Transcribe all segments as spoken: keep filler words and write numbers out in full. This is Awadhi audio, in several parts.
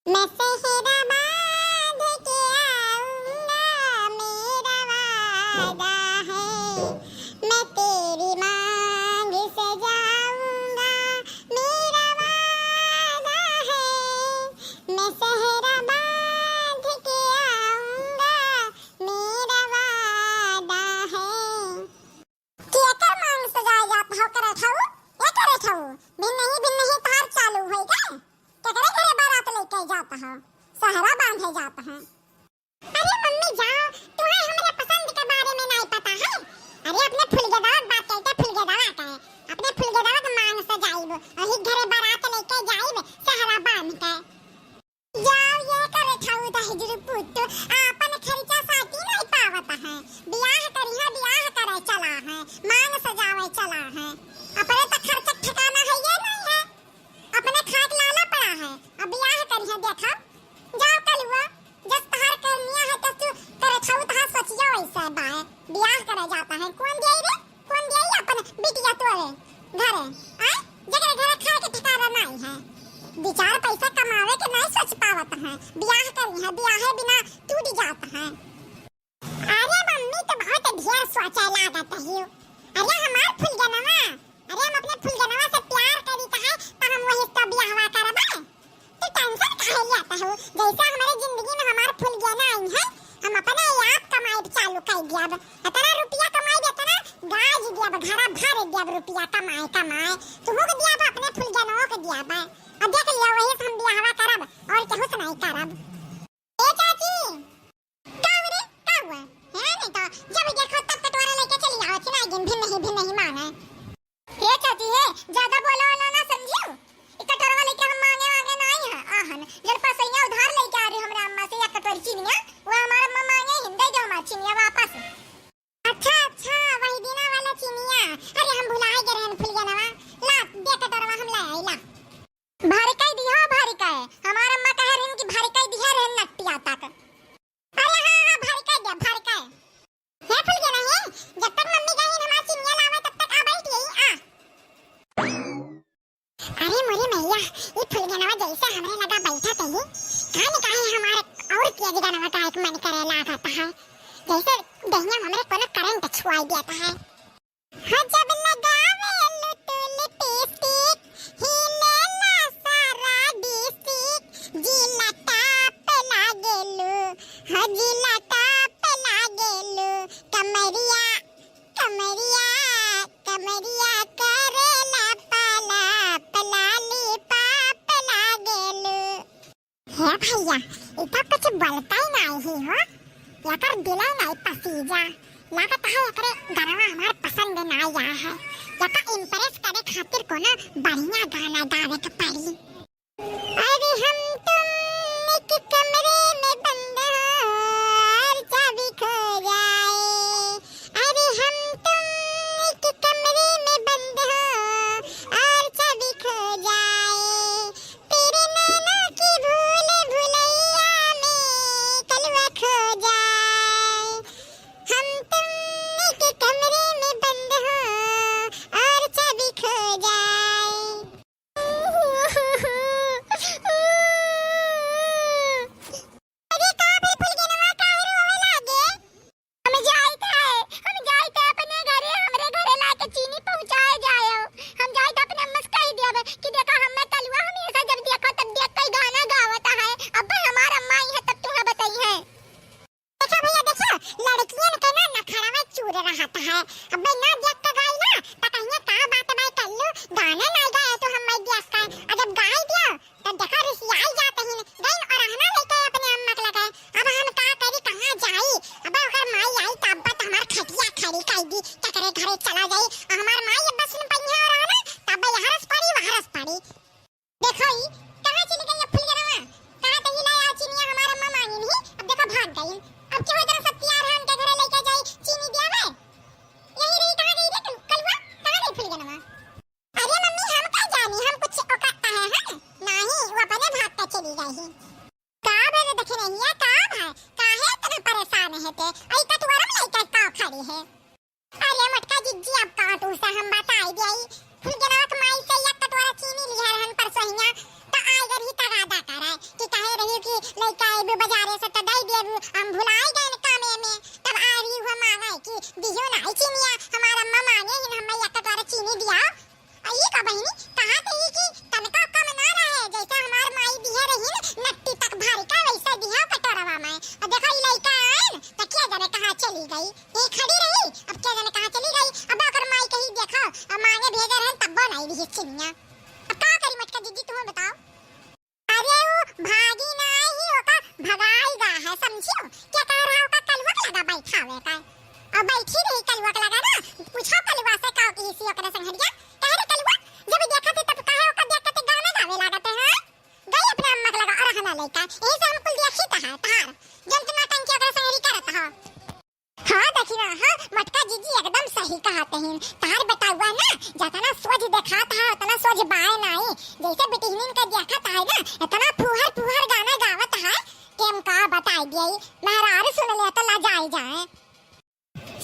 मैं सेहरा बांध के आऊंगा, मेरा वादा है। मैं तेरी मांग सजाऊंगा, मेरा वादा है। मैं सेहरा बांध के आऊंगा, मेरा वादा है। कि एकर मांग सजाए जात हौ, करत हौ, ए करत हौ। भिन्नही भिन्नही तोहार चालू होई गए। केकरे घरे बारात लेके जात हौ? सेहरा बांधे जात है। अरे मम्मी जाओ, तुम्हें हमरे पसंद के बारे में नहीं पता है। अरे अपने फुलगेदवा के बात करते, फुलगेदवा के। अपने फुलगेदवा के मांग सजाइब, वही घरे बारात लेके जाइब, सेहरा बांध के। जाओ ये करत हौ दहिजरू पूत, आपन खर्चा साटी नहीं पावत है। बियाह करिहा, बियाह करे चला है, मांग सजावे चला है। अपने तो खर्चा ठिकाना है ये नहीं है, अपने खाए के लाला पड़ा है, अब बियाह करिहा देखा। जाओ कलुआ, जस तहार करनिया है तस तू करत हौ, तहार सोचियो ऐसे बाय। बियाह करे जाता है, कौन दिया रे? कौन दिया अपन बिटिया तोरे घरे? आय? जेकरे घरे खाए के ठिकाना नाई है। दो चार पैसा कमावे के नाई सोच पावत है। बियाह करिहा, बियाहे बिना टूट जात है। अरे मम्मी तो बहुत ढेर सोचे लागत है। अरे हमार फुलगेनवा, अरे हम अपने फुलगेनवा से प्यार करी कहे तो हम वही से बियाहवा करबे। तू tension काहे लेत हौ? जैसे हमरे जिंदगी में हमार फुलगेना आई है, हम अपने आप कमाई चालू कर दियब। इतना रुपया कमाई, इतना गाज दियब, घरा भर दियब रुपया कमाए कमाए। तुहू के दियब, अपने फुलगेनवा के दियब। अब देख लियो, वही से हम बियाहवा करब और केहू से नहीं करब। ए चाची, का हो रे? का हुआ? है नहीं तो जब देखो तब कटोरा लेके चली आओ, छिनाई दिन भी नहीं, भी नहीं माने। हे चाची हे, ज्यादा बोला वाला ना समझियो। ई कटोरवा लेके हम मांगे वांगे नाई है, आहन। जन पसैया उधार लेके आ रही हमरा अम्मा से एक कटोरी चीनिया, वो हमार अम्मा मांगे हिन, दे दो हमार चीनिया वापस। अच्छा, अच्छा, वही दिना वाला चीनिया। अरे हम भुलाए गए रहन फुलगेनवा। ला, दे कटोरवा हम ले आई, ला। भर के दिहो, भर के। हमार अम्मा कह रही कि भर के दिहे रहन नटिया तक। अरे हाँ, हाँ, भर के दे, भर के। हे फुलगेना हे, जब तक मम्मी गई हमार चिनिया लावे, तब तक आ बैठ यही, आ। अरे मोरी मैया, ई फुलगेनवा जैसे हमरे लगा बैठा तही, काहे काहे हमारे और तेज गनवा का एक मन करे लागत है, जैसे दहिया में हमरे कोनो करंट छुआई देता है। हो जब लगावेलु तू लिपस्टिक, हिलेला सारा डिस्ट्रिक्ट, जिला टॉप लागेलु, हो जिला टॉप लागेलु, कमरिया, कमरिया, कमरिया करेला पाला, पलाली पाप लागेलु। हे भैया, ई तो कुछ बोलता ही नाई ही हो। एकर दिले नाई पसीजा। लागत है एकरे गनवा हमार पसंद नाई आया है। एका impress करे खातिर कोनो बढ़िया गाना गावे के पड़ी। अरे हम तुम एक कमरे में बंद हो और चाबी खो जाए। अरे हम तुम एक कमरे में बंद हो और चाबी खो जाए। तेरे नैनों की भूल भुलैया में कलवा खो जाए। हम तुम एक कमरे में बंद हो और चाबी खो जाए। अरे का भेल फुलगेनवा, काहे रोवे लागे? हम जाइत है, हम जाइत है अपने घरे, हमरे घरे लाके चीनी पहुँचाए जाए। हम जाइत अपने अम्मा से कह दिया कि देखा, हमें कलुआ हमेशा जब देखा तब देख के गाना गावत है। अब हमार अम्मा आई है तब तुम्हें बताई है। देखा भैया, देखा, लड़कियन के ना नखरा में चूर रहत है। अबे ना देख के गाई ना, त कहिए का बात बाय कल्लू, गाना ना गाए तो हम मैं देख के, और जब गाई दिया, तब देखा रिसियाई जात ही, गई और रहना लेके अपने अम्मा के लगे। अब हम का करी, कहाँ जाई? अब ओकर माई आई तब तो हमार खटिया खड़ी कर दी, केकरे घरे चला जाई, और हमार माई अब सुन पइहे और रहना, तब यहाँ रस पड़ी, वहाँ रस पड़ी। देखो ई, कहाँ चली गई अब फुलगेनवा? कहाँ तही ला आ चिनिया हमार अम्मा मांगिन ही, अब देखो भाग गई। अब केहू तरह सब तैयार है उनके घरे लेके जाई चीनी दियावे। यही रही, कहाँ गई रे कल-, कलुआ? कहाँ गई फुलगेनवा? अरे मम्मी, हम का जानी, हम कुछ ओका कहे हैं? नहीं, वो अपने भाग के चली गई ही। का बे रे दखिनहिया, का भाई? काहे इतना परेशान है ते? आई कटोरा में लेके का खड़ी है? अरे मोटका जिज्जी, अब काटू से हम बताई दिया। फुलगेनवा के माई से एक कटोरा चीनी लिया रहन परसोहिया, त आए गरी तगादा करे कि काहे बजारे से त दइ देबू, हम भुलाइ गए कामे में। तब आ रही हुआ मांगे कि दियो नाहीं चिनिया, हमार अम्मा मांगे ही न, हमें एक कटोरा चीनी दिया। आ ई का बहिनी, कहा त ई कि तनका कम ना रहे, जैसे हमार माई दिहे रही न, नट्टी तक भर के वैसे दिहे कटोरवा में। अब देखो, ई लइका आए न, त के जाने कहाँ चली गई। ई खड़ी रही, अब के जाने कहाँ चली गई। अब ओकर माई कही, देखो, अब मांगे भेजे रहन, तब्बो नाहीं दिहे चिनिया। अब का करी मटका जिज्जी, तुम बताओ। अरे ऊ भागी नाहीं, ओका भगाई गा है, समझियो? के कह रहा ओका कलुआ के लगा बैठावे का। अब बैठी रही कलुआ के लगा ना, पूछो कलुआ से का किही सी ओकरे संघरिया। कहे रे कलुआ, जब देखत है तब काहे ओका देख के ते गाना गावे लागत है, हाँ? गई अपने अम्मा के लगा अरहना लइका, यही से हम कुल देखी त है तहार, जन तू नौटंकी ओकरे संघरी करत हो। हाँ, देखी ना, हाँ, मटका जिज्जी एकदम सही कहत हीं। तहार बेटउआ ना, जतना सोझ देखात है, उतना सोझ बाय नाहीं। जैसे बिटिहनिन के देखत है ना, इतना फुहर फुहर गाना गावत है, कि हम का बताई दिए, मेहरारू सुन ले तो लजाई जाए।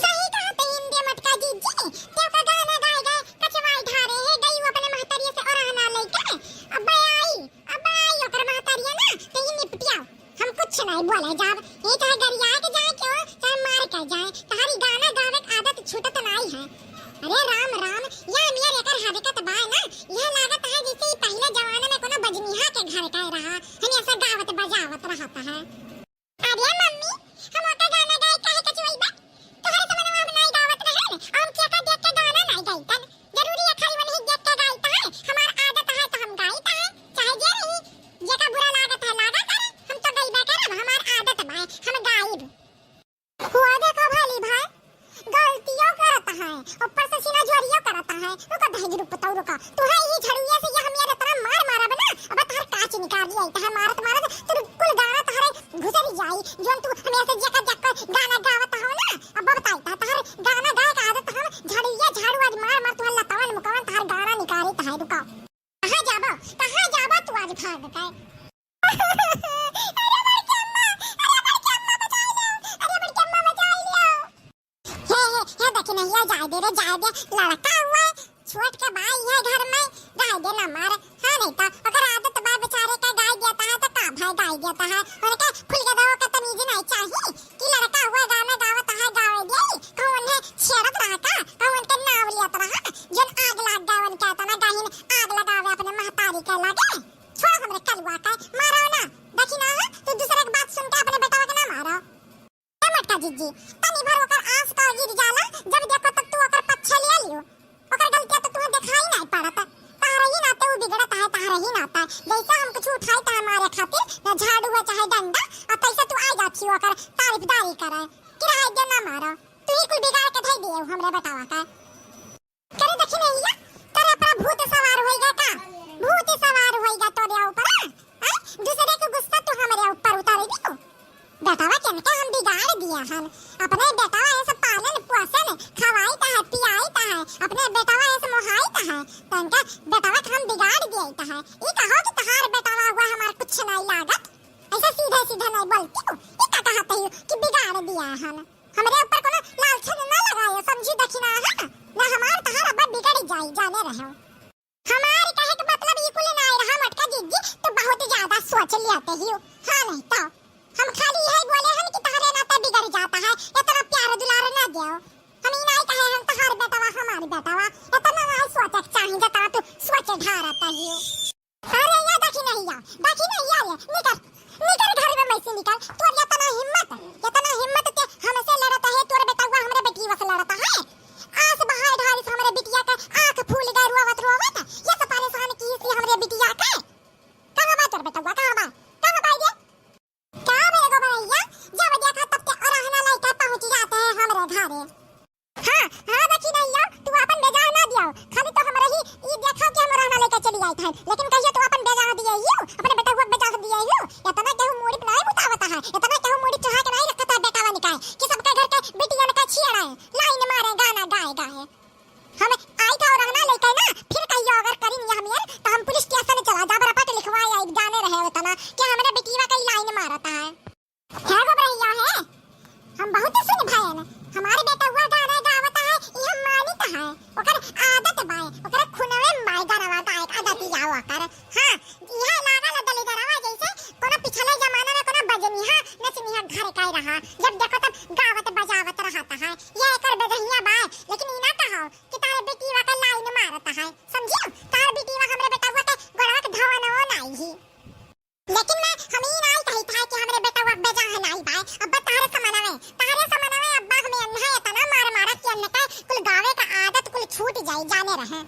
सही कहत हीं रे मटका जिज्जी, ते का गाना गाए गए, कचवाई ढारे है, गई वो अपने महतरिया से ओरहना लइके, अब आई, अब आई ओकर महतरिया ना, ते ही निपटिया। हम कुछ नाहीं बोले जाब। ये चाहे गरिया के जाए के हो, चाहे मार के जाए, तहारी गाना गावे के आदत छूटत नाहीं है। अरे राम राम, या नियर एकर हरकत बा ना, यह लागत है जैसे ई पहिले जमाने में कोनो बजनिहा के घर का रहा, हमेशा गावत बजावत रहत है। अरे मम्मी, हम ओकर गाना गाए काहे कचवइबा? तोहरे समनवा हम नाहीं गावत रहे, हम केका देख के गाना नाहीं गाइतन। जरूरी है खाली वनही देख के गाइत है? हमार आदत है तो हम गाइत है, चाहे जे रही। जेका बुरा लागत है लागा करे, हम तो गइबे करब, हमार आदत बा, हम गाइब। हुआ देखा भाली भाई, गलतियों करत है, ऊपर से सीना झोरियों करत है। रुका दहेज रूप बताओ, रुका। तू है ये झड़ुआ से ये हम यार इतना मार मारब ना, अब तोहर कांच निकाल दिया, इतना मारत मारत तू कुल गाना तोहरे घुसरी जाई, जोन तू हमेशा जेका जेका गाना गावत हो ना। अब बताई ता तोहर गाना गाए का आदत हम झड़िया झाड़ू आज मार मार तोहर लतवन मुकवन तोहर गाना निकाली तोहर। रुका। कहाँ जाबो, कहाँ जाबो तू आज भाग के? अरे बड़की अम्मा, अरे बड़की अम्मा बचाई लो, अरे बड़की अम्मा बचाई लो। हे, हे, हे, देखी नहीं, ये जाए दे रे, जाए दे, लड़का हुआ है, छोट के भाई है घर में, जाए दे ना मार। हाँ, नहीं तो ओकर आदत बा बेचारे का गाय देता है, तो का भाई गाय देता है, उनके फुलगदहो का तमीज नहीं चाहिए कि लड़का हुआ गाना गावत है, गावे दे, कहूँ उन्हें छेड़त रहा का, कहूँ उनके नाव लियत रहा, जन आग लाग गए उनके, इतना गहिन आग लगावे अपने महतारी के लगे। छोड़ हमरे कलुआ के, मारो ना, देखी ना, हाँ, तू दूसरे के बात सुन के अपने बेटवा के ना मारो। ए मटका जिज्जी, तनी भर ओकर आस का गिर जाला, जब देखो तब तू ओकर पक्ष ले लियो। ओकर गलतियाँ तो तुहे दिखाई नाहीं पड़त। तहरे ही नाते ऊ बिगड़त है, तहरे ही नाते। जैसे हम कुछ उठाई तहे मारे खातिर, न झाड़ू है चाहे डंडा, और तैसे तू आ जाती हो ओकर तारीफदारी करे। किराए दे ना मारो, तू ही कुल बिगाड़ के धई दिए हमरे बेटावा का। करे देखी नहीं या, करे अपना भूत सवार होइगा का? भूत सवार होइगा तोरे ऊपर, हाँ? हैं? दूसरे के गुस्सा तू हमरे ऊपर उतार दियो। बेटवा केनका हम बिगाड़ दिया हन। अपने बेटवा ऐसे पालन पोषण, खवाइत है, पियाइत है, अपने बेटवा ऐसे मोहाइत है, तो इनका बेटवा के हम बिगाड़ दिया है। ई कहो कि तहार बेटवा हुआ हमार कुछ नहीं लागत, ऐसे सीधे सीधे नहीं बोलती हूँ। ई का कहत है कि बिगाड़ दिया हन? हमरे ऊपर कोनो लालच न लगायो, समझी दखिना, हाँ? न हमार तहार अब बिगड़ जाई, जाने रहो। हमार कहे के मतलब ई कुल नाय रहा मटका जिज्जी, तू बहुत ज्यादा सोच लियाते ही हो। हाँ नहीं तो, हम खाली यही बोले हन कि तहरे नाते बिगड़ जाता है, इतना प्यार दुलार ना दो। हम ई नाय कहे हन तहार बेटवा हमार बेटवा, इतना नाय सोचे के चाही जतना तू सोच ढारत ही हो। अरे या दखिनहिया, दखिनहिया रे, निकर, निकर घर में में से निकर। तोर इतना हिम्मत, इतना हिम्मत ते हमसे लड़त है, तोर बेटवा हमरे बेटी से लड़त है। आस बहाए ढारिस हमरे बिटिया के, आँख फूल गए रोवत रोवत, ये सब परेशान की थी हमरे बिटिया के। कहाँ बा तोर बेटवा, कहाँ बा, कहाँ बा ये? का भइल गो भैया, जब देखा तब ते अरहना लइके पहुँच जाते हैं हमरे घरे। हाँ, हाँ, दखिनहिया, तू अपन बेजाह ना दियो। खाली तो हमरे ही ई देखा कि हम अरहना लइके चली आई था, लेकिन कहियो तू अपन बेजाह दिए हियो, अपने बेटवा के बेजाह दिए हियो। इतना केहू मूड़ी पे नहीं बुतावता है, इतना केहू मूड़ी चढ़ा के नहीं रखता है बेटावा निकाय, कि सबके घर के बिटियन का छियड़ा है, लाइन मारे गाना गाए गाए। हम आई था अरहना लइके ना, फिर कहियो अगर करी निया हमियर, तो हम पुलिस स्टेशन चला जाब, रपट लिखवाए आई, जाने रहे उतना कि हमरे बिटिया का ई लाइन मारता है। है गो भैया है, हम बहुत सुन भयन, हमारे बेटवा गाना गावत है, ई हम मानित है, ओकर आदत बाय, ओकर खुनवे माय गाना गाए के आदत या ओकर। हाँ, यह लागल दलिदरवा जैसे कोनो पिछले जमाना में कोनो बजनी हाँ, जब देखो तब गावत बजावत रहत है। ये एकर बेदहिया बाय, लेकिन ई ना कहो कि तारे बेटीवा के लाइन मारत है। समझियो? तार बेटीवा हमरे बेटवा के गोड़वा के धवनवो नाई ही। लेकिन मैं, हम ई नाई कही था कि हमरे बेटवा बेजा है नाई बाय। अब्बा तारे समनवे, तारे समनवे अब्बा हमें अन्हा इतना मार मारत कि अन्ह के कुल गावे का आदत कुल छूट जाई, जाने रहे।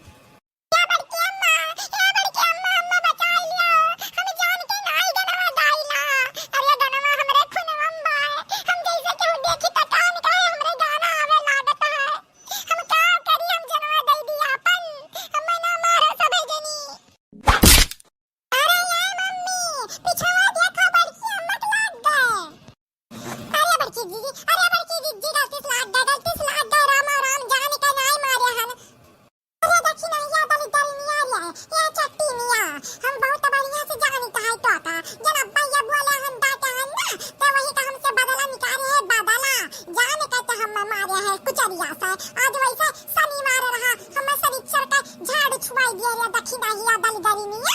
ए बड़की अम्मा, ए बड़की अम्मा, अम्मा बचाई लियो। हम जान के नाई गनवा गाइला। अरे गनवा हमरे खुनवा में बा। हम जैसे केहू देखी त कान काहे हमरे गाना आवे लागत है। हम का करी, हम जनवा दे दी आपन। अम्मा ना मारो सभे जनी। अरे ए मम्मी, पिछवा देखो बड़की अम्मा के लाग गए। अरे बड़की दीदी, अरे बड़की दीदी, गलती से लाग गए, गलती से लाग गए, रामा राम, जान के नाई मारे हन। अरे देखी ना, या दलिद्दरिनिया रे, या चट्टीनिया, हम बहुत बढ़िया से जानित है तोका। जन अब्बा ये बोले हन, डांटे हन ना, तो वही का हमसे बदला निकाले है, बदला। जान के तो हम मारे हैं कुचरिया से। आज वैसे शनिवार रहा, हम शनिचर का झाड़ू छुआई दिए रे, देखी ना, या दलिद्दरिनिया।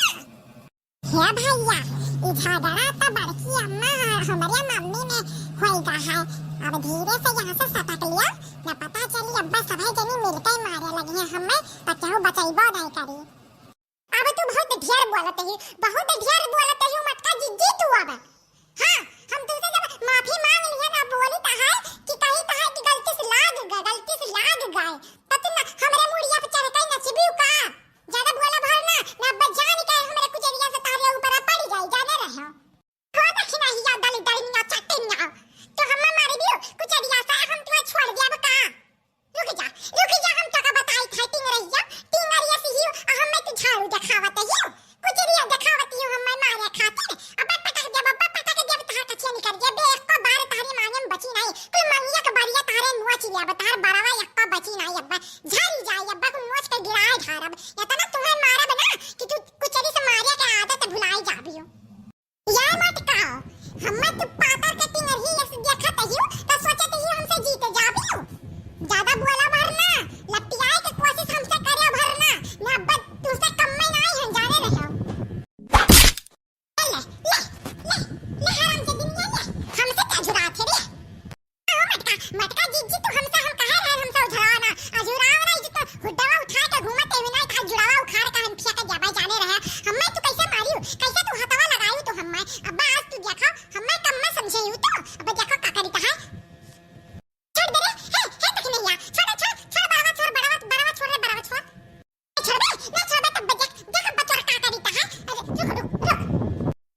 हे भैया, ई झगड़ा त बड़की अम्मा और हमरे मम्मी में होई गा है। अब धीरे से यहाँ से सटक लियो, न पता चली अब्बा सभे जनी मिलके मारे लगी हैं हमें, त केहू बचैबो नहीं करी। अब तू बहुत ढेर बोलत ही, बहुत ढेर बोलत ही, मटका जिज्जी तू अब। हाँ, हम तुमसे जब माफी मांग लिहे ना, बोली त है कि कही त है कि गलती से लाग गए, गलती से लाग गए, त तू न हमरे मुड़िया पे चढ़ के नचबी का? ज्यादा बोला भर ना, ना अब्बा जान के हमरे कुचरिया से तारे ऊपर पड़ जाई, जाने रहो। हो दखिनहिया दलिद्दरिनिया चट्टीनिया, तो हम्मा मारी दियो कुचरिया से हम तुम्हें छोड़ दिया बता। रुक जा, रुक जा, हम तोका बताई था टिंगरिया, टिंगरिया से ही हम मैं तू झाड़ू देखावत ही, कुचरिया देखावत ही हम मैं मारे खातिर। अब्बा पटक दे, अब्बा पटक दे, तहार कचिया निकल गया बे, एको बार तहरी मांगे में बची नहीं, कुल मंगिया के बरिया तहरे नोच लिया, अब्बा तहार बरवा एको बची नहीं, अब्बा झरी जाई, अब्बा को नोच के गिराए झारब, इतना तुम्हें मारब ना कि तू कुचरी से मारे के आदत भुलाई जाबियो। या मटका, हम्मे तू पातर के टिंगरी यस देखत हियो, त सोचत हियो हमसे जीत जाबियो। ज्यादा बोला भर ना, लपटियाए के कोशिश हमसे करे भर ना, ना अब्बा तुमसे कम में नहीं है, जाने रहो। ले, ले, ले, ले हराम के दुनिया ले, हमसे क्या जुरात है रे? ओ मटका, मटका जिज्जी, तू हमसे, हम कहे रहे हमसे उझरावा ना, अझुरावा ना, ई तो हुड्डवा उठा के घूमत है, ना खाली जुड़ावा उखाड़ के हम फेंक जाबे, जाने रहे। हम्मे तू कैसे मारियो, कैसे तू हथवा लगायो तू हम्मे? अब्बा आज तू देखो, हम्मे कम में समझे यू तो, अब देखो का करी कहा। छोड़ दे रे, हे, हे तक नहीं आ, छोड़, छोड़, छोड़, बड़वा छोड़, बड़वा, बड़वा छोड़ रे, बड़वा छोड़। छोड़बे? ना छोड़बे तब देख, देख अब तोर का करी त है। अरे, रुक, रुक, रुक।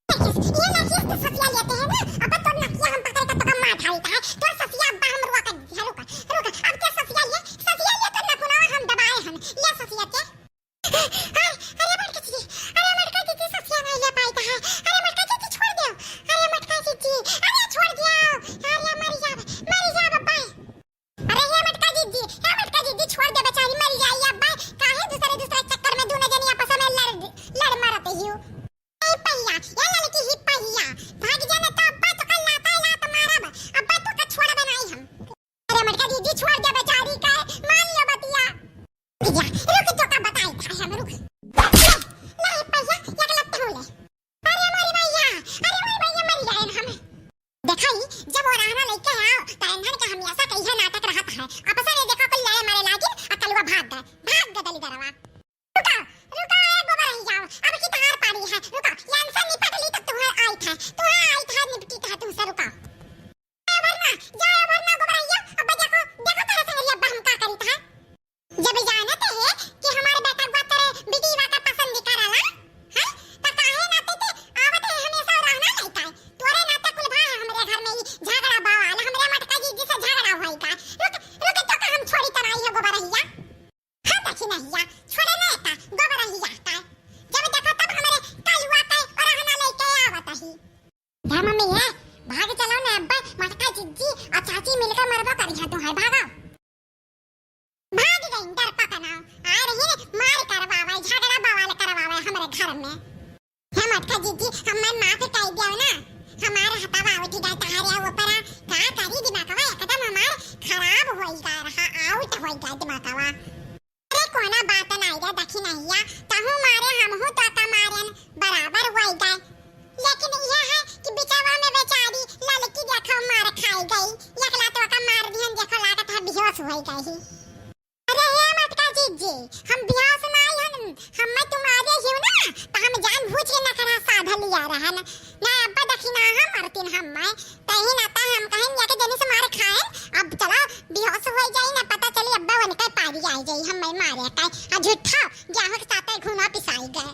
देखिस, ये देखिस तो सफिया लेते हैं ना, अब तोर नकिया हम पकड़ के तोका मार ढाली त है। तोर सफिया अब्बा हम रुआ कर दिया, रुक, रुक। अब क्या सफिया ले? सफिया ले तो नकुनवा हम दबाए हन। ले सफिया के। अरे, अरे बड़का दीदी, अरे बड़का दीदी सफिया नहीं ले पाई त है। अरे बड़का दीदी छोड़ दे। अरे मटका दीदी, अरे छोड़ दिया। अरे मर जा, मर जा बब्बा। अरे हे मटका जिज्जी, हे मटका जिज्जी, छोड़ दे बेचारी, मर जाई अब्बा। काहे दूसरे दूसरे चक्कर में दोनों जनी आपस में लड़, लड़ मरत हियो। ए पहिया, ए लड़की ही पहिया, भाग जाने तो अब्बा तो कल लाता लात मारब, अब्बा तो का छोड़ब नहीं हम। अरे मटका जिज्जी, छोड़ दे बेचारी का, मान लो बतिया। रुक जा, रुक तो का बताई था हम, रुक। ले, ले पहिया, एक लत हो ले। अरे मोरी मैया, अरे मोरी मैया, मर जाए हम। देखा ही, जब वो रहना लेके आओ, तो इन्हन के हमेशा के इहे नाटक रहत है। आपस में देखो, कोई लड़े मारे लागिन, आ कलुआ भाग गए, भाग गए दलिदरवा। रुका, रुका, ए गोबर रही जाओ, अब की तहार पारी है, रुका, यान से निपट ली तो तुम्हें आई था, तुम्हें आई था, निपटी था तुमसे, रुका। ए भरना, जा ए भरना गोबर रही जाओ, अब देखो, देखो तारे संगरी अब हम का करी था। जब जानत है कि हमार बेटवा तोरे बिटिया के पसंद करला, हैं? त काहे नाते ते आवत है हमेशा रहना लइका है? तोरे नाते कुल भा है हमरे घर में ई झगड़ा बवाल, हमरे मटका जिज्जी से झगड़ा होई का? रुक, रुक तो का हम छोड़ी तराई है गोबरहिया। हाँ दखिनहिया, छोड़े ना एता गोबरहिया का। जब देखो तब हमरे कलुआ के रहना लइके आवत ही। धा मम्मी है, भाग चलो ना अब्बा, मटका जिज्जी और चाची मिलकर मरबो करी है तू है, भागो। भाग गई डरपा का नाव। आए रही ने मार करवावे, झगड़ा बवाल करवावे हमरे घर में। हे मटका जिज्जी, हमें माफ कर दियो ना। हमार हथवा उठ गए तहारे ऊपर। का करी दिमागवा एकदम हमार खराब होई गए रहा, out होई गए दिमागवा। अरे कोनो बात नहीं रे दखिनहिया, तहू मारे हमहू तो का मारन बराबर होई गए। लेकिन यह है कि बिचवा में बेचारी ललकी देखो मार खाई कही। अरे हे मटका जीजी, हम बिहाव से ना आई हन, हम्मे तुम्हारे हियो ना, त हम जानबूझ के नखरा साधा लिया रहन। ना अब्बा दखिना हम मरतीन हम्मे, तही ना त हम कहेन या के जनी से मार खाएन। अब चला बिहाव से होई जाई ना, पता चली अब्बा वनके पारी आई जाई हम्मे मारे का। आ झूठा जाहो के साथे घुना पिसाई गए।